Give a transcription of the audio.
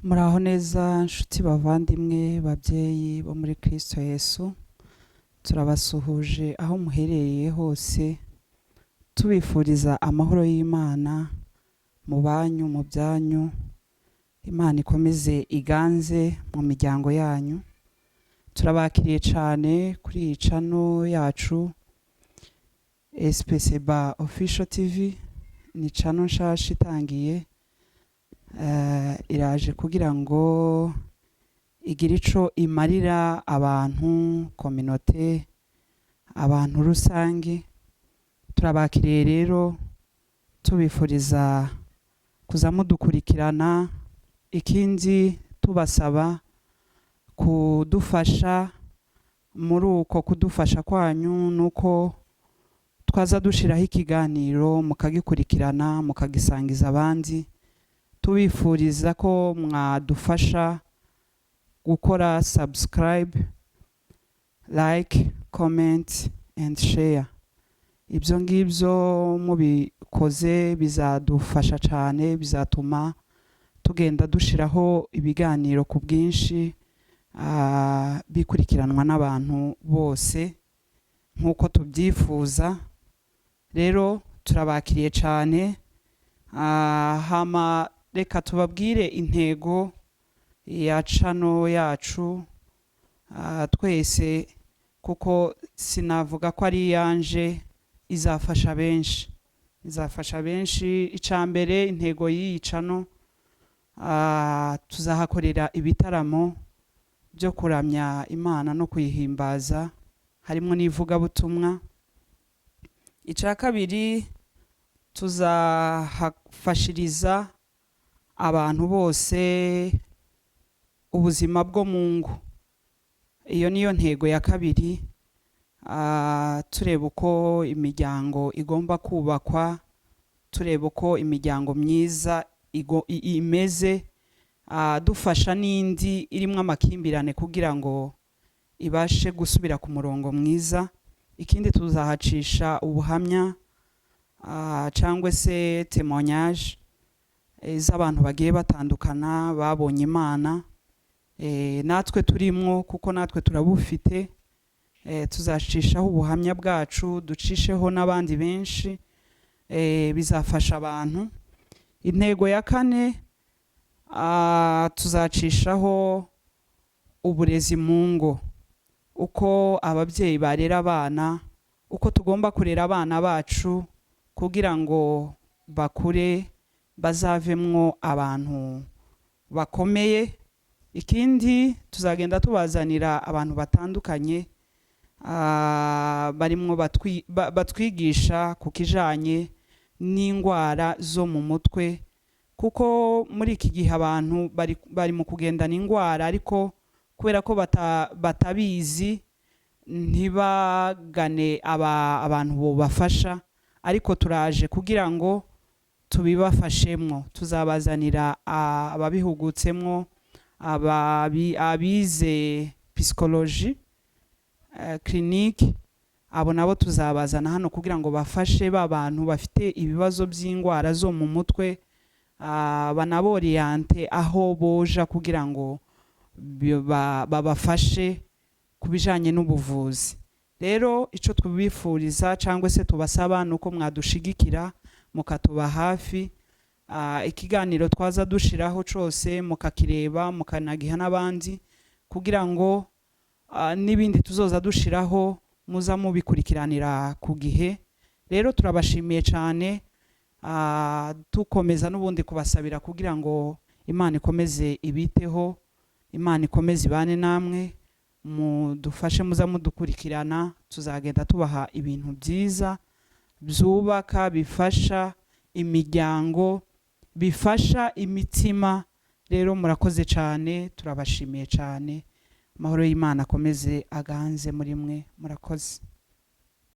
Muraho neza nshuti, bavandimwe, babyeyi bo muri Kristo Yesu. Turabasuhuje aho muherereye hose, tubifuriza amahoro y'Imana mu banyu, mu byanyu. Imana ikomeze iganze mu miryango yanyu. Turabakiriye cyane kuri iyi channel yacu SPCBA Official TV. Ni channel nshasha itangiye, iraje kugira ngo igire ico imarira abantu, communauté, abantu rusange. Turabakiriye rero, tubifuriza kuza mudukurikirana. Ikindi, tubasaba kudufasha. Muri uko kudufasha kwanyu nuko twaza dushiraho ikiganiro, mukagikurikirana, mukagisangiza abandi. Tubifuriza ko mwadufasha gukora subscribe, like, comment and share. Ibyo ngibyo mubikoze bizadufasha cyane, bizatuma tugenda dushiraho ibiganiro ku bwinshi, bikurikiranwa n'abantu bose nk'uko tubyifuza. Rero turabakiriye cyane. Hama reka tubabwire intego ya channel yacu twese, kuko sinavuga ko ari iyanje, izafasha benshi, izafasha benshi. Icya mbere, intego y'iyi channel, tuzahakorera ibitaramo byo kuramya Imana no kuyihimbaza, harimo n'ivugabutumwa. Icya kabiri, tuzahafashiriza abantu bose ubuzima bwo mu ngo. Iyo niyo ntego ya kabiri. Tureba uko imiryango igomba kubakwa, tureba uko imiryango myiza imeze, dufasha n'indi irimo amakimbirane kugira ngo ibashe gusubira ku murongo mwiza. Ikindi, tuzahacisha ubuhamya cyangwa se témoignage z'abantu bagiye batandukana babonye Imana, natwe turimwo, kuko natwe turabufite. Tuzacishaho ubuhamya bwacu, ducisheho n'abandi benshi, bizafasha abantu. Intego ya kane, tuzacishaho uburezi mu ngo, uko ababyeyi barera abana, uko tugomba kurera abana bacu kugira ngo bakure bazavemwo abantu bakomeye. Ikindi, tuzagenda tubazanira abantu batandukanye, barimwo batwigisha ku kijanye n'indwara zo mu mutwe, kuko muri iki gihe abantu bari mu kugendana indwara, ariko kubera ko batabizi ntibagane abantu bobafasha. Ariko turaje kugira ngo tubibafashemwo. Tuzabazanira ababihugutsemwo, abize psychologie clinique. Abo nabo tuzabazana hano kugira ngo bafashe ba bantu bafite ibibazo by'indwara zo mu mutwe, banaboriente aho boja kugira ngo babafashe ku bijanye n'ubuvuzi. Rero icyo tubifuriza cyangwa se tubasaba ni uko mwadushigikira, mukatuba hafi. Ikiganiro twaza dushiraho cose mukakireba, mukanagiha n'abandi, kugira ngo n'ibindi tuzoza dushiraho muza mubikurikiranira ku gihe. Rero turabashimiye cyane, dukomeza n'ubundi kubasabira kugira ngo Imana ikomeze ibiteho, Imana ikomeze ibane namwe. Mudufashe muza mudukurikirana, tuzagenda tubaha ibintu byiza byubaka, bifasha imiryango, bifasha imitima. Rero murakoze cyane, turabashimiye cyane. Amahoro y'Imana akomeze aganze muri mwe. Murakoze.